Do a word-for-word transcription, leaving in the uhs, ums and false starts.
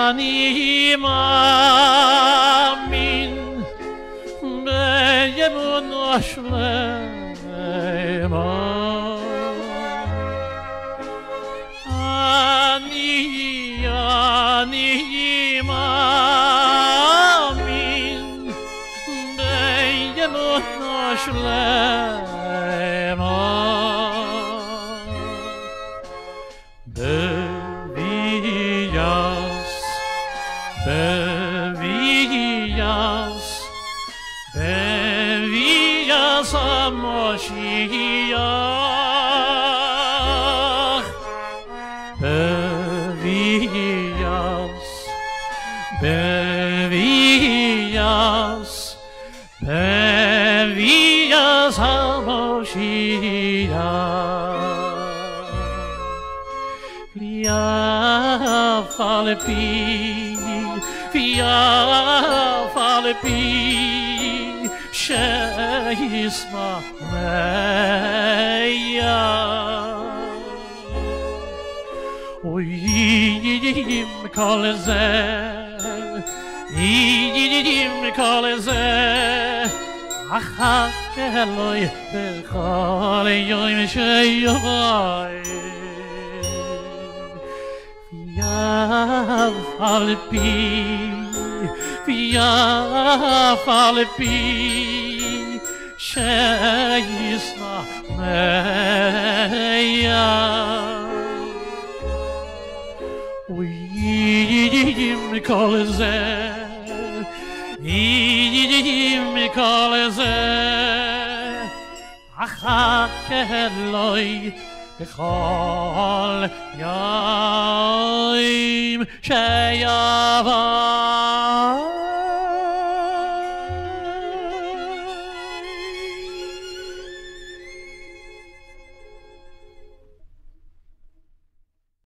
אני מאמין באמונה שלמה. אני, אני מאמין באמונה שלמה. בביאת, בביאת, בביאת המשיח. בביאת, בביאת, בביאת המשיח. ואף על פי, ואף על פי שישמח מאה. ועם כל זה, עם כל זה, אחכה לו בכל יום שיבוא. ואף על פי, ואף על פי שישמח מאה. ועם כל זה, עם כל זה, אחכה לו בכל יום שיבוא.